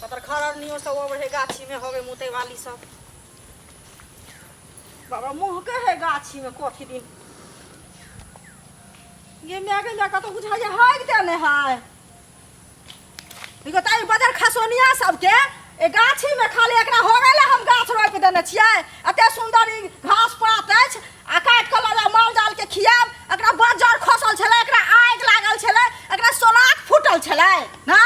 कतर खरनियो सब अबै है गाछीमे होगे मुतै वाली सब। बाबा मुँह के है गाछीमे कथी दिन गे माय गे माय, कतौ बुझाइ जे हगि देने है। देखो ताई बजर खसोनिया सबके ए गाछी में खाली एकरा हो गेलै। हम गाछ रोपि देने छियै, एते सुन्दर ई घास पात अछि आ काटि कऽ लऽ जाउ माल जाल के खियाब। एकरा बज्जर खसल छलै, एकरा आगि लागल छलै, एकरा सोनाक फूटल छलै ना।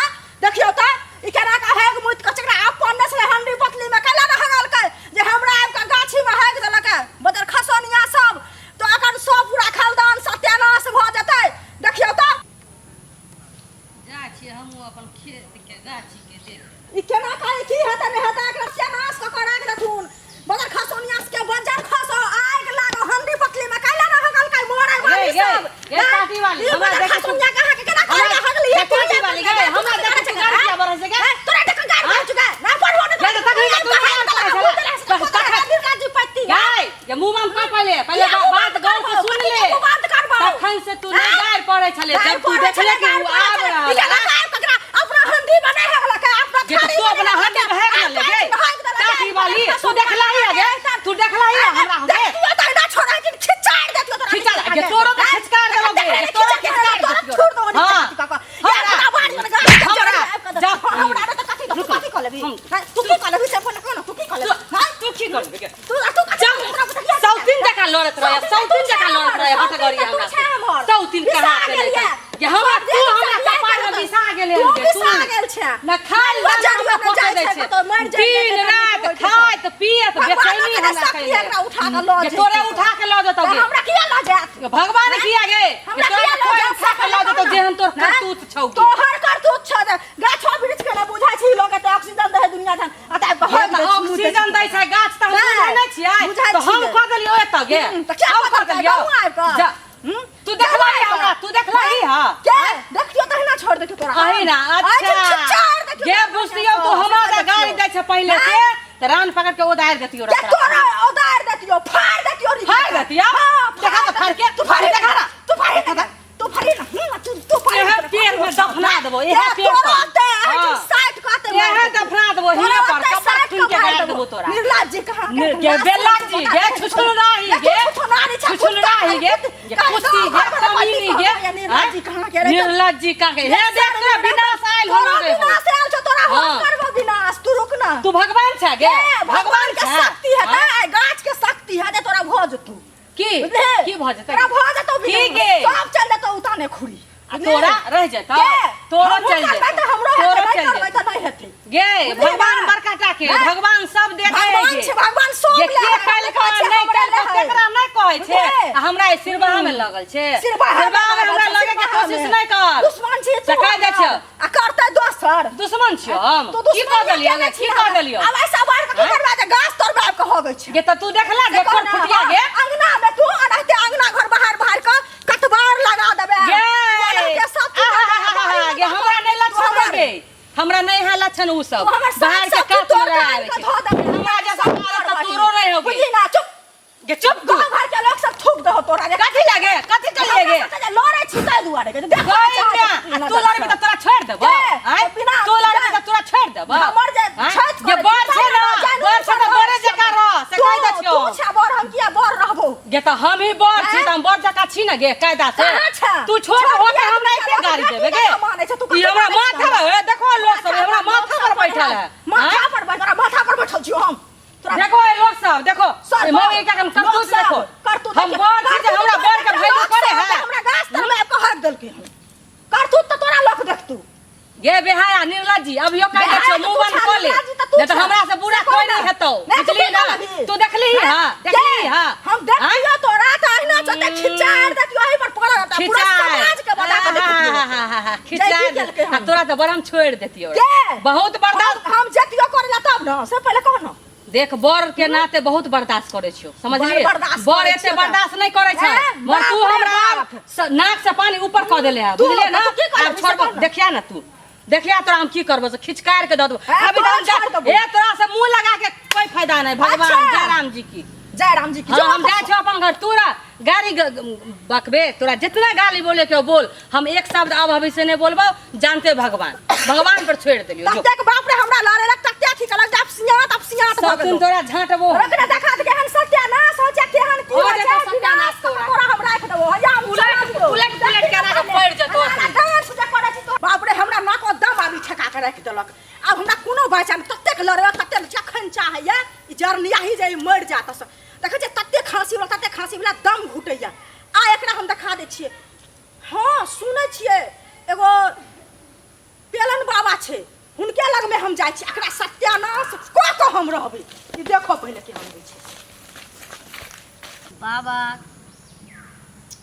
देखियौ तऽ ई केना कऽ हेग मुति कऽ, एकरा अपन नहि छलै हंडी पतली में कैला ने हगलकै जे हमरा आबि कऽ गाछी में हेग देलकै। बजर खसोनिया सब तऽ एकर सब पूरा खानदान सत्यानाश भऽ जेतै। देखियौ तऽ जाइ छियै हमहूँ अपन खेतके गाछीके देख। ई केना करै की हेतै नहि हेतै, एकरा सत्यानाश कऽ कऽ राखि देथुन। बजर खसोनिया सबके बजर खसो आगि लागो हंडी पतली में कैला ने हगलकै मरै वाली गे, सब। गे, काटी वाली, ई हमरा बजर देखै खसोनिया के अहाँके केना हमरा कहलियै हगली? गे, काटी वाली, गे, हमरा देखै तू गारि किया बरहै छै गे? तोरा देख गारि बरहै छै गे? ना पढ़बो ने। गे, तऽ तखनी तू गारि पढ़ै छलै। गै, जे मुँह बंद कर पहिले, पहिले किया मुँह बात बंद गौर से करबौ? सुन कथी ले। के मुँह बंद करबौ? तखन से तू नहि आँय? गारि पढ़ै छलै, गारि जब तू पढ़ै देखले छलै, कि गारि ओ पढ़ै आबि छलै। रहल ई केना है। गारि ककरा? अपना हंडी में नहि हगलकै, अपना जे थारी तू में अपना नहि हंडी में हगलकै। हेग गेलै गे। आबि कऽ देलकै, काठी वाली, तू देखलही है गे? तू देखलही है हमरा गे? देखतियौ तऽ एना छोड़ा कि खिचारि देतियौ तोरा। खिचा गे, तोरो के खिचकार देलौ गे, देख, तोरो खिचा खिचकार तोरा देतियौ। छोड़ दो। हाँ। हमरा हमरा हमरा जा। हमरा तऽ कथी तू कथी कऽ लेबही? हम- हैं? तू की कऽ लेबही से अपन कह ना, तू की कऽ लेबही? हैं? तू की करबी गे? तू तू कथी तोरा बुझलियै? सौतीन जकाँ लड़ैत रहै, सौतीन जकाँ लड़ैत रहै, हट गरी हमरा से। सौतीन कहाँ के लेके जे हमरा तू हमरा कपार में बिसा गेलै तू हन गे, तू बिसा गेल छै। न खाइ मर ल जाइए, हमरा न पकड़ जाइ दै छै छै। कतौ, मर जाइए, दिन कतौ रात होइ छै। खाइत पियत भगवान बेचैनी कने हमरा शक्ति कैले। एकरा उठा कऽ लऽ जे जेतै। तोरे उठा के लऽ जेतौ तऽ गे। हमरा किया लऽ जायत? भगवान किया गे? हमरा तोरा किया लऽ कोइ जायत? उठा के लऽ जेतौ जेहन तोर हैं? करतूत छौ गे। तोहर करतूत छौ जे गाछो वृक्ष के नहि बुझाइ छै। लोक एते ऑक्सीजन दै है दुनिया जहान आ तऽ ये तऽ ऑक्सीजन दै छै गाछ तऽ हम नहि, बुझै नहि छियै। बुझै तऽ हम छियै। कऽ देलियौ एतऽ गे। तऽ किया हम कऽ कऽ देलकै? देलियौ। गाँव आबि कऽ। जा तू तू देखलही हमरा? तू देखलही हँ? के देखियो तहिना छोड़ देतियो तोरा। अही ना। अच्छा अच्छा गे, बुझतियौ तू हमरा जे गाड़ी दै छै पहिले से तऽ रान पकड़ के ओदारि देतियौ। के तोरा ओदारि देतियो, फाड़ देतियो री। फाड़ देतियौ? हां। देखा तऽ फाड़ के। तू फाड़, देखा ना। तू फाड़ ना, तू फाड़ी ना। तू तू फाड़ी। एहे पेड़ में दफना देबो, एहे पेड़ पर। तोरा ते साइड कहते एहे दफना देबो हियां पर, कपड़ खुनि के गाड़ि देबो तोरा। निर्लज्ज कहाँ के। गे बेलज्जी गे, छुछुनराही गे, छुछुनराही गे, गे कुत्ती गे, कमीनी गे। निर्लज्जी कहाँ के रे? निर्लज्जी कहाँ के? हे देख, तोरा विनाश आयल तोरा होलो रे। विनाश आयल छौ तोरा, हम हाँ। करबो विनाश, तू रुक ना। तू भगवान छै गे? ए, भगवान के छै? शक्ति है हाँ? त गाछ के शक्ति है जे तोरा भऽ जेतौ। की बुझलिही? की भऽ जेतै? तोरा भऽ जेतौ की विनाश। गे? सब चल जेतौ उताने खुरी। आ तोरा रहि जेतौ? के? तोरो हमहूँ चलि करबै जेतौ। तऽ हमरो हेतै, तोरो नहि चलि करबै जेतौ तऽ नहि हेतै। गे। बुझलिही भगवान ना? बड़का टा के हैं? भगवान सब देखै भगवान गे। छै, भगवान सब जे ले के है, कलको कहै छै, नहि हमरे कलको ले है। तेकरा नहि कहै छै। बुझलिही? आ हमरा ई सिरबाहा में लगल छै। सिरबाहा में सिरबाहा में लागल हमरा छै, लगे के सिरबाहा कोशिश में। नहि कर। दुश्मन छी से तू कहि दै हमर। छियौ। आ करतै दोसर। दुश्मन छियौ हम? तू की दुश्मन कऽ देलियौ केने की छी कऽ हमरा? देलियौ? आब ऐसा बाढ़ के की हैं? करबै जे गाछ तोड़ आबि कऽ हगै छै। गे तऽ तू देखला गे से कोन कहना, फुटिया हाँ, गे? अंगना में तू अनाहिते अंगना घर बाहर बाहर कऽ कटबार लगा देबै। गे तू अनाहिते सब चीज आहा, गे हमरा नहि तू लक्षण हमर- गे, हमरा नहि है लक्षण उ सब तू हमर साग बाहर के सब्जी काट तोड़ में कऽ आबै आनि कऽ छै। धऽ देबै। हमरा जैसा आदत तऽ तोरो नहि होगे। बुझली ना? चुप। गे चुप तू। गाँव घर के लोग सब थूक दहो तोरा रे। कथी लगे? कथी करिए गे? हमरा सबके जे लड़ै छी ताहि दुआरे के देख। गई ना, आ तू लड़बी तऽ तोरा छोड़ि देबो। के? आँय? बिना- तू लड़बी तऽ तोरा छोड़ि देबो। हमर जे आँय? छठि गे करै बड़ छी, छै ना, ताहि दुआरे बड़ छै तऽ बड़े जकाँ रह से कहि दै तू छियौ। तू छे बड़, हम किया बड़ रहबो? गे तऽ हम ही बड़ छी आँय? तऽ हम बड़ जकाँ छी ने गे कायदा से। कहाँ छे? तू छोट छोट होके किया हमरा तू एते गारि बेटी देबे गे? जकाँ मानै छै, तू ई कथी हमरा मानै माथा छै? पर हे, देखो लोक सब हमरा माथा पर बैठल है। माथा आँय? पर बैठ, तोरा माथा पर बैठल छियौ हम तोरा। देखो ये लोग सब, देखो सर, ये मम्मी के हम करतूत लोक सब, देखो। करतूत हम देखियौ, बड़ छी जे करतूत हमरा तोरा बड़ के देखियौ, वैल्यू लोक करे सब है। हमरा गाछ तर में आबि कऽ हक देलकै हन। करतूत तऽ तोरा लोक देखतौ। गे बेहाया निर्लज्जी, अभियो कहि दै बेहाया छियौ तऽ मुँह तू बंद छा, कऽ ले, निर्लज्जी तऽ तू नहि तऽ छा। हमरा से बुरा से कोई कोन नहि हेतौ। नहि, तू बुझलिही की ना? कहलही? तू देखलिही हैं? हँ? के? देखलिही हँ? हम देखलियौ तोरा तऽ अहिना चलते खिचार देखियौ एहि पर पड़ल रहता पूरा खिचाय। समाज के बता के देखियौ। हाँ, हाँ, हाँ, हाँ, जय की खिचाय केलकै आ हम? तोरा तऽ बड़ हम छोड़ि देतियौ। के? बहुत बर्दाश्त हम जतियो करे ला तब न, से पहिले कह न। देख, बर के नाते बहुत बर्दाश्त करे छियौ, समझलियै? बड़ बर्दाश्त बर करै एते छियौ तऽ। बर्दाश्त नहि करे छै। हैं? मगर तू बाप रे हमरा आब बाप। नाक से पानी ऊपर कऽ देले है, तू- बुझलियै ना? तू की करबही आब से छोड़बो कह ना। देखिया ना तू, देखिया तोरा हम की करबो से खिचकार के दऽ देबो। हैं, अभी तोरा तऽ हम छोड़ देबो। ए तोरा से मुंह लगा के कोई फायदा नहीं। भगवान अच्छा। जय राम जी की जय राम जी की। हाँ, जो हम जाइ छियौ अपन घर। तोरा गाली बकबे, तोरा जितना गाली बोले के हो बोल, हम एक शब्द अब अभी से नहीं बोलबो, जानते भगवान, भगवान पर छोड़ देलियो। जो ततेक बाप रे हमरा लड़ेलक, तते अथी केलक, जब सियात अब सियात भऽ सब गेलौ। तोरा झाँटबो। रख ने देखा तऽ केहन सत्यानाश होइ छै, केहन की हो होइ जेतौ छै, सत्यानाश विनाश कऽ तोरा। तोरा हम राखि देबौ, हैया हम उलट- चला दियौ। उलट पुलट के आगा पड़ि जेतौ। ना, ना, डांस जे करै छी तो बाप रे हमरा नाको दम आबि ठेका के राखि देलक। आब हमरा कोनो बचा नहि, ततेक लड़ेलक ततेक, जखन चाहैया ई जरनियाही जे ई मरि जायत से। देखै छियै ततेक खाँसी वला, ततेक खाँसी वला दम घुटैया। आ एकरा हम देखा दै छियै। हँ सुनै छियै एगो पेलन बाबा छै, हुनके लगमे हम जाइ छी, एकरा सत्यानाश कऽ कऽ हम रहबै। ई देखो पहिले केहन होइ छै। बाबा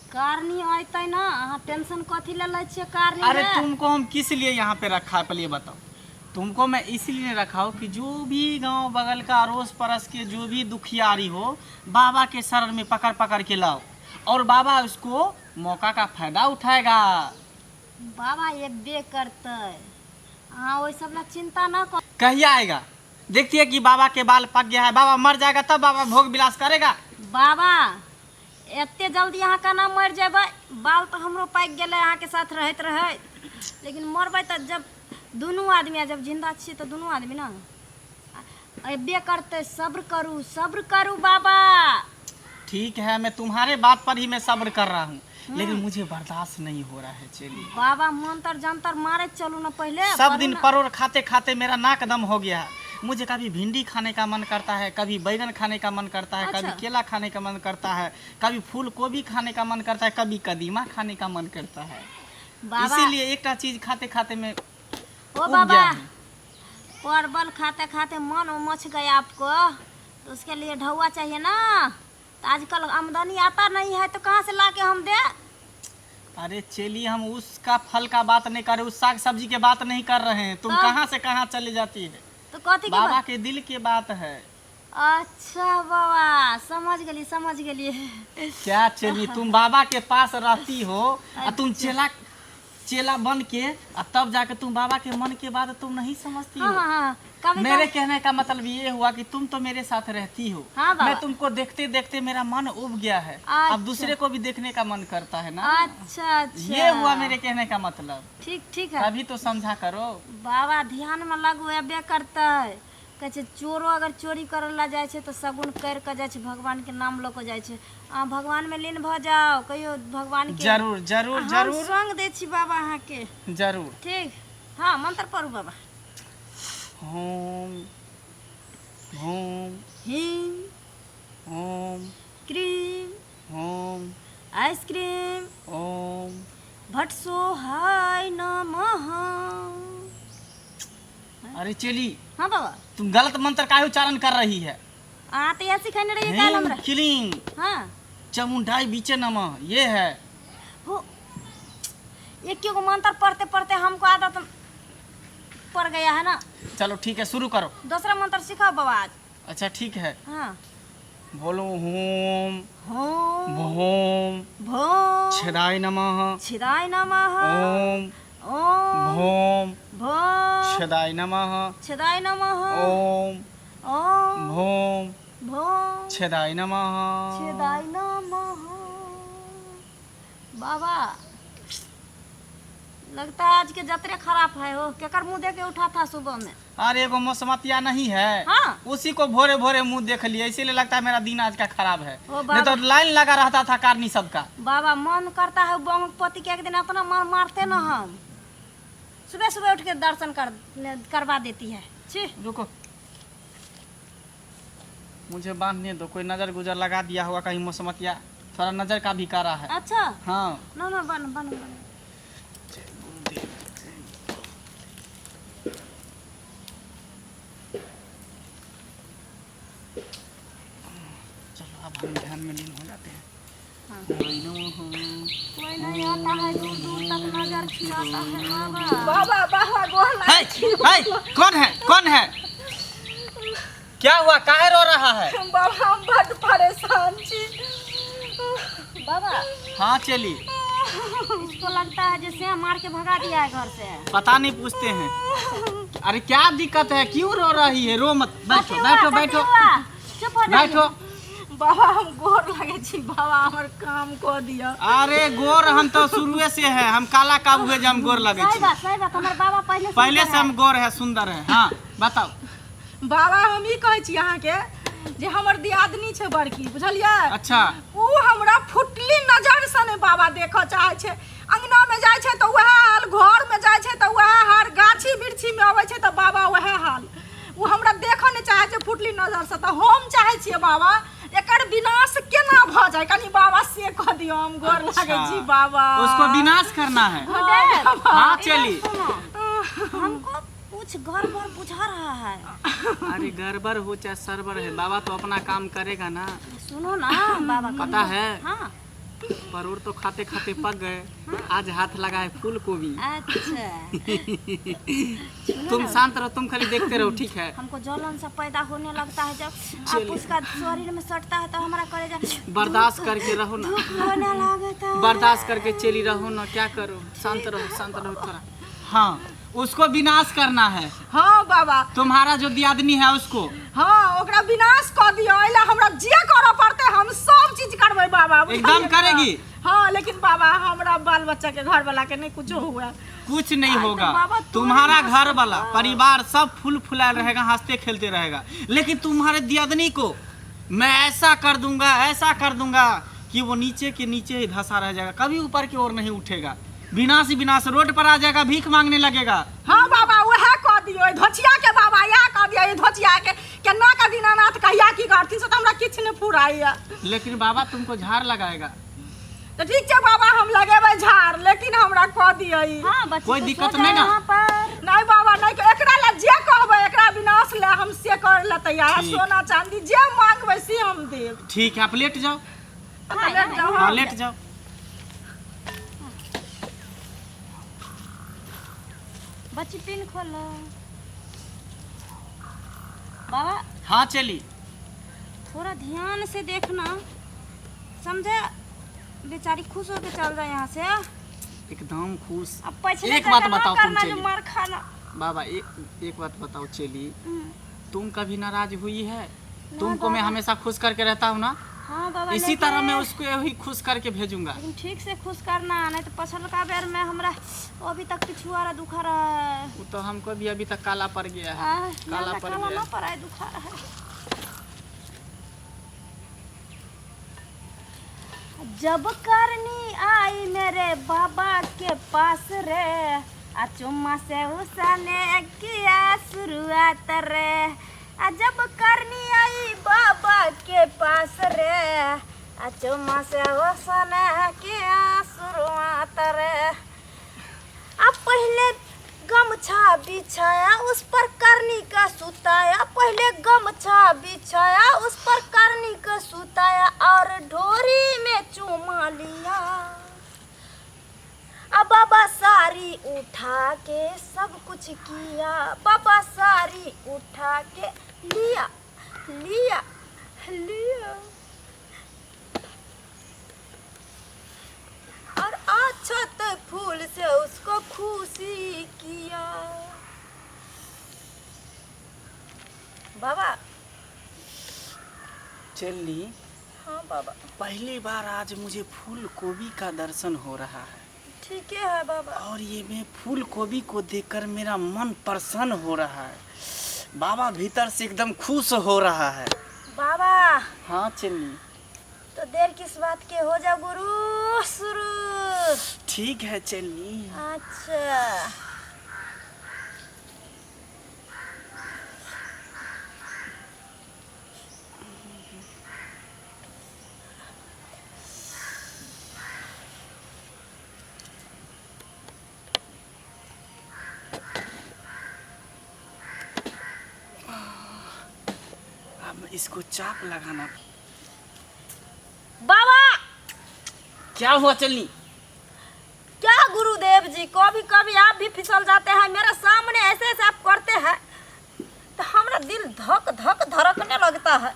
कारनी अयतै ना, अहाँ टेंशन कथी ले लै छियै कारनी अरे ले? तुमको हम किस लिए यहाँ पे रखा है पहले ये बताओ। तुमको मैं इसलिए रखा हूँ कि जो भी गांव बगल का अड़ोस पड़ोस के जो भी दुखियारी हो, बाबा के शरण में पकड़ पकड़ के लाओ और बाबा उसको मौका का फायदा उठाएगा। बाबा एबे करतै, अहाँ ओहि सब ला चिंता न कर। कहिया आएगा? देखती है कि बाबा के बाल पक गया है, बाबा मर जाएगा तब बाबा भोग विलास करेगा। बाबा एते जल्दी अहाँ केना मरि जेबै? बाल तऽ हमरो पाकि गेलै अहाँके साथ रहैत रहैत, लेकिन मरबै तऽ जब दुनू आदमी, आ जब जिन्दा छियै तऽ दुनू आदमी ने अयबे करतै। सब्र करू, सब्र करू बाबा। ठीक है, मैं तुम्हारे बात पर ही मैं सब्र कर रहा हूँ, लेकिन मुझे बर्दाश्त नहीं हो रहा है। चलिए बाबा, मंतर जंतर मारे चलू ना पहले। सब पढ़ू दिन ना। परोड़ खाते खाते मेरा नाक दम हो गया है। मुझे कभी भिंडी खाने का मन करता है, कभी बैगन खाने का मन करता है, कभी केला खाने का मन करता है, कभी फूल गोभी खाने का मन करता है, कभी कदीमा खाने का मन करता है। बाबा इसीलिए एक चीज खाते खाते मैं ओ उब बाबा गया हूँ। परवल खाते खाते मन उमच गया आपको, तो उसके लिए ढौआ चाहिए ना। तो आजकल आमदनी आता नहीं है तो कहाँ से ला के हम दे? अरे चलिए, हम उसका फल का बात नहीं कर रहे, उस साग सब्जी के बात नहीं कर रहे हैं। तुम हाँ। कहाँ से कहाँ चले जाती है। तो कथी के बाबा बात? के दिल के बात है। अच्छा बाबा, समझ गली, समझ गली। क्या चली, तुम बाबा के पास रहती हो और तुम चेला चेला बन के और तब जाके तुम बाबा के मन के बात तुम नहीं समझती हाँ हो। हाँ हाँ, कभी मेरे कभी कहने का मतलब ये हुआ कि तुम तो मेरे साथ रहती हो। हाँ बाबा। मैं तुमको देखते देखते मेरा मन उब गया है, अच्छा। अब दूसरे को भी देखने का मन करता है ना। अच्छा अच्छा, ये हुआ मेरे कहने का मतलब। ठीक ठीक है, अभी तो समझा करो। बाबा ध्यान में लागू एबे करतै। कहै छै चोरो अगर चोरी करै लए जाइ छै तऽ शगुन करि कऽ जाइ छै, भगवान के नाम लऽ कऽ जाइ छै। अहाँ भगवान में लीन भऽ जाउ, कहियो भगवान के। जरूर जरूर। हम जरूर संग दै छी बाबा अहाँके। जरूर। ठीक, हाँ मंत्र पढ़ू बाबा। होम होम हीम होम क्रीम होम आइसक्रीम ओम भटसोहाय नमः। अरे चली, हाँ बाबा, तुम गलत मंत्र काहे उच्चारण कर रही है? अहाँ तऽ इएह सिखेने रहियै काल्हि ह्रीं हमरा। क्लीं हाँ चामुंडाई बीचे नमः ये है। हो, एक एगो मंत्र पढ़ते पढ़ते हमको आदत पड़ गया है ना। चलो ठीक है, शुरू करो। दूसरा मंत्र सिखाओ बाबा आज। अच्छा ठीक है। हाँ बोलो होम होम भोम भोम छिदाय नमः छिदाय नमः ओम ओम भोम भोम छिदाय नमः छिदाय नमः ओम ओम भोम भोम छिदाय नमः छिदाय नमः। बाबा लगता है आज के जतरे खराब है। हो केकर मुंह देख के उठा था सुबह में? अरे एगो मौसमतिया नहीं है, हाँ। उसी को भोरे भोरे मुंह देख लिया, इसीलिए लगता है मेरा दिन आज का खराब है। ओ बाबा। नहीं तो लाइन लगा रहता था कारनी सबका। बाबा मन करता है बंग पति के एक दिन अपना मार मारते ना, हम सुबह सुबह उठ के दर्शन करवा देती है। छी रुको, मुझे बांधने दो, कोई नजर गुजर लगा दिया होगा कहीं मौसमतिया, थोड़ा नजर का भी कारा है। अच्छा हाँ ना ना, बन बन बन। चलो अब हम ध्यान में लीन हो जाते हैं। हाँ। कोई नहीं आता है, दूर दूर तक नजर खिलाता है बाबा। बाबा बाबा गोर है, है, कौन है, कौन है? क्या हुआ, काहे रो रहा है? बाबा हम बड परेशान छी। बाबा हाँ चली, इसको लगता है जैसे मार के भगा दिया है घर से। पता नहीं, पूछते हैं। अरे क्या दिक्कत है, क्यों रो रही है? रो मत, बैठो बैठो बैठो चुप हो जाइए। बैठो। बाबा हम गोर लगै छी बाबा, हमर काम कऽ दिअ। अरे गोर हम तो शुरुए से है, हम काला काबू है जे हम गोर लगे सही छी। बात, सही बात, हमर बाबा पहले से पहले सुंदर से हम गोर है, सुंदर है। हाँ बताओ। बाबा हम ई कहै छी अहाँके जे हमर दियादनी छै बड़की, बुझलियै? अच्छा। ओ हमरा फुटली नजर से नहि बाबा देखऽ चाहै छै। अंगना में जाइ छै तऽ वएह हाल, घर में जाइ छै तऽ वएह हाल, गाछी वृक्षी में अबै छै तऽ बाबा वएह हाल। ओ हमरा देखऽ नहि चाहै छै फुटली नजर से। तऽ हम चाहै छियै बाबा एकर विनाश केना भऽ जाय, कनी बाबा से कह दियौ, हम गोर लागै छी बाबा। उसको विनाश करना है। गुरुदेव, हाँ इधर चली। सुनो, हमको कुछ गड़बड़ बुझा रहा है। अरे गड़बड़ हो चाहे सरबड़ है, बाबा तो अपना काम करेगा ना। सुनो ना बाबा, पता है हाँ परोड़ तो खाते खाते पक गए, आज हाथ लगा है फूल गोभी। अच्छा तुम शांत रहो, तुम खाली देखते रहो, ठीक है? हमको जलन सा पैदा होने लगता है जब आप चलिए। उसका शरीर में सटता है तो हमारा कलेजा बर्दाश्त करके रहो ना, दुख होने लगता है। बर्दाश्त करके चली रहो ना, क्या करो, शांत रहो, शांत रहो थोड़ा। हाँ उसको विनाश करना है। हाँ बाबा। तुम्हारा जो दियादनी है उसको। हाँ ओकरा विनाश कऽ दियौ, एहि लए हमरा जे करऽ पड़तै हम सब चीज करबै बाबा, बुझलियै एकदम ने? करेगी? हाँ लेकिन बाबा हमरा बाल बच्चा के घर वाला के नहीं कुछो हुआ। कुछ नहीं होगा, बाबा तोरे तुम्हारा घर वाला परिवार सब फूल फुलायल रहेगा, हंसते खेलते रहेगा। लेकिन तुम्हारे दियादनी को मैं ऐसा कर दूंगा, ऐसा कर दूंगा कि वो नीचे के नीचे ही धंसा रह जाएगा, कभी ऊपर की ओर नहीं उठेगा। विनाश ही विनाश, रोड पर आ जाएगा, भीख मांगने लगेगा। हाँ बाबा वएह कऽ दियौ एहि धोचिया के, बाबा इएह कऽ दियौ एहि धोचिया के, केना कऽ दीनानाथ कहिया की करथिन से तऽ हमरा किछु नहि फुराइया। लेकिन बाबा तुमको झाड़ लगाएगा। तऽ ठीक छै बाबा हम लगेबै झाड़, लेकिन हमरा कऽ दियौ ई। हाँ बच्ची कोई तो दिक्कत सो नहीं जाए ना? यहाँ पर। नहीं बाबा नहीं, एकरा लए जे कहबै एकरा विनाश लए हम से कर लए तैयार, ठीक। सोना चांदी जे मांगबै से हम देब। ठीक है आप लेट जाओ। तऽ लेट जाउ। हाँ लेट जाओ। बच्ची पिन खोलो बाबा। हाँ चली। थोड़ा ध्यान से देखना, समझे? बेचारी खुश होके चल जाए यहाँ से। एकदम खुश। अब पछले एक बात जगह ना बताओ तुम करना जो चली। मार खाना। बाबा एक एक बात बताओ चली, तुम कभी नाराज हुई है? तुमको मैं बाबा। हमेशा खुश करके रहता हूँ ना? हाँ बाबा। इसी लेकिन- तरह मैं उसको ही खुश करके भेजूंगा। लेकिन ठीक से खुश करना, नहीं तो पछलका बेर में हमरा अभी तक पिछुआरा दुखा रहा है। वो तो हमको भी अभी तक काला पड़ गया है। आह, काला ना, पड़ काला गया। ना पड़ा है, दुखा रहा है। जब करनी आई मेरे बाबा के पास रे, आ चुम्मा से उसने किया शुरुआत रे। आ जब करनी आई बाबा के पास रे, आ चुम्मा से उसने किया शुरुआत रे। अब पहले गमछा बिछाया उस पर करनी का सुताया, पहले गमछा बिछाया उस पर करनी का सुताया, और ढोरी में चूमा लिया। अब बाबा सारी उठा के सब कुछ किया, बाबा सारी उठा के लिया लिया लिया, और अक्षत फूल से उसको खुशी किया। बाबा चली। हाँ बाबा। पहली बार आज मुझे फूल गोभी का दर्शन हो रहा है। ठीक है बाबा। और ये मैं फूल गोभी को देखकर मेरा मन प्रसन्न हो रहा है बाबा, भीतर से एकदम खुश हो रहा है बाबा। हाँ चली। तो देर किस बात के, हो जाओ गुरु शुरू। ठीक है चली। अच्छा अब इसको चाप लगाना। बाबा क्या हुआ चलनी? क्या गुरुदेव जी, कभी कभी आप भी फिसल जाते हैं मेरे सामने, ऐसे ऐसे आप करते हैं तो हमारा दिल धक धक धड़कने लगता है।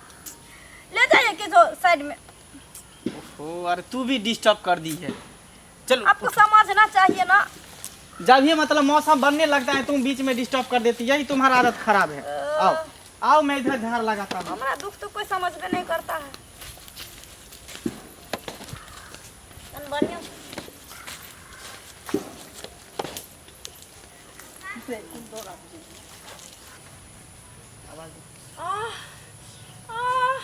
ले जाइए कि जो साइड में। ओहो अरे तू भी डिस्टर्ब कर दी है। चलो आपको समझना चाहिए ना। जब ये मतलब मौसम बनने लगता है तुम बीच में डिस्टर्ब कर देती है, यही तुम्हारा आदत खराब है। आओ आओ मैं इधर झाड़ लगाता हूँ। हमारा दुख तो कोई समझ में नहीं करता है। बढ़िया। आह आह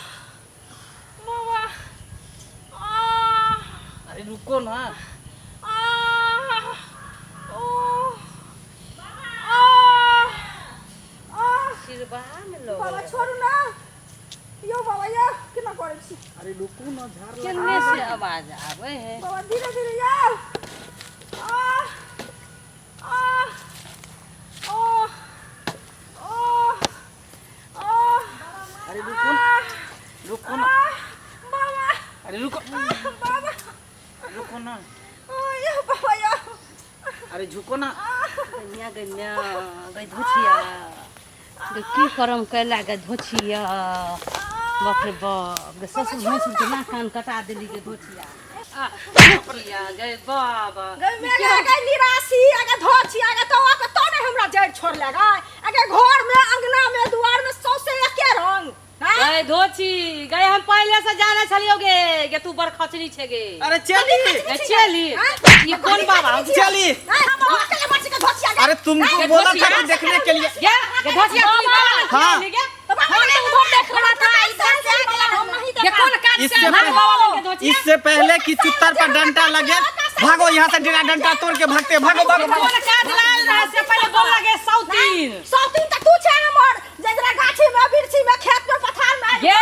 बाबा आह अरे रुको ना। आह ओ आह आह सिरबा में लोग बाबा छोड़ू ना यौ बाबा यौ केना करै छी। अरे रुको ना, झाड़ केने से आवाज आवे है? बाबा धीरे धीरे यौ। आह आह ओ ओ ओ। अरे रुको ना, रुको ना। आह बाबा। अरे रुको। आह बाबा। रुको ना। ओ यौ बाबा यौ। अरे झुको ना। गन्या गन्या गई धोछिया गे, की करम कैला गे धोछिया? बाप रे बाप गे, ससुर भैंसुर के नाक कान कटा देली गे धोछिया। आ, धोछिया गे बाबा। गई मेघा गई निराशी अगे धोछिया गे, तो आके तो नहीं हमरा जड़ छोड़ ले गए अगे घर में अंगना में दुआर में सौसे एके रंग। हाँ? गई धोछी गई, हम पहले से जाने छलियो गे गे तू बड़ खचरी छे गे। अरे चली। गे चली। हाँ? ई कोन बाबा? चली। हाँ, हम अकेले मर्जी के धोछिया गे। अरे तुमको गे बोला था धोछिया। कि देखने के लिए। गे गे धोछिया तू बाबा हाँ। गे। तो बाबा ने उधर देख रहा था, इधर से आके हम नहीं गे देखा। कोन काज से इससे हम बाबा लगे धोछिया? इससे पहले कि चुत्तर पर डंडा लगे, भागो यहाँ से, डरा डंडा तोड़ के भागते, भागो भागो भागो। कोन काज लाल रहे से पहले बोल लगे सौतीन। सौतीन त तू छे हमर, जेकरा गाछी में बिरछी में खेत में पथार में गे।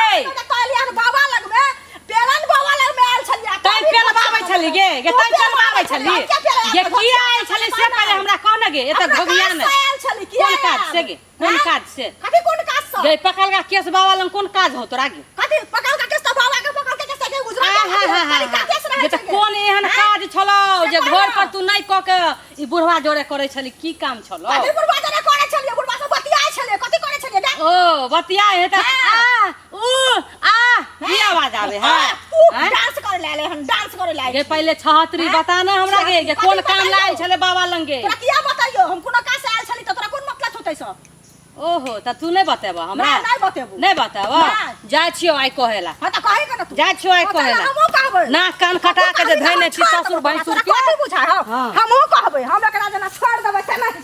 कहलियै बाबा लग में पेलन बाबा लग में आयल छलियै। तैं पेलबाबै छली गे गे, तैं पेलबाबै छली गे। किया आयल छली से पहले हमरा कह न गे, एतऽ घोघिया ने आयल छली किया? कोन काज से गे, कोन काज से? कथी कोन काज से? गे पकल का केस बाबा लंग कोन काज हो तोरा गे? कथी पकल का केस? त बाबा के पकल के केस के उजरा हाँ, हाँ, हाँ, हाँ, के केस रहै गे तऽ छै गे। कोन एहन काज छलौ जे घर पर तू नहि कऽ के ई बुढ़वा जोड़े करै छली? की काम छलौ? कथी बुढ़वा जरे करै छलियै? बुढ़वा से बतियाइ छलियै। कथी करै छलियै गे? ओ बतिया हे तऽ आ उ आ ई आवाज आवे है। उ आँय? डांस करे ले आले हन, डांस करे ले आयल। गे पहिले छहत्री बता ना हमरा गे गे, कोन कथी काम बताइयो? लायल छलै बाबा लंग गे? तोरा किया बताइयो? हम कोनो काज से आयल छली तऽ तोरा कोन मतलब होतै सब? ओहो तऽ तू नहि बतेबह हमरा? नहि, नहि बतेबो। नहि बतेबह? नहि। जाइ छियौ आइ कहेला। हाँ तऽ कही के ना तू। जाइ छियौ आइ हाँ, तऽ कहेला। हमहूँ कहबै। नाक कान कटा के जे धैने छी ससुर भैंसुर तोरा के। कथी बुझाइ हौ? हाँ। हमहूँ कहबै, हम एकरा जेना छोड़ि देबै तेना।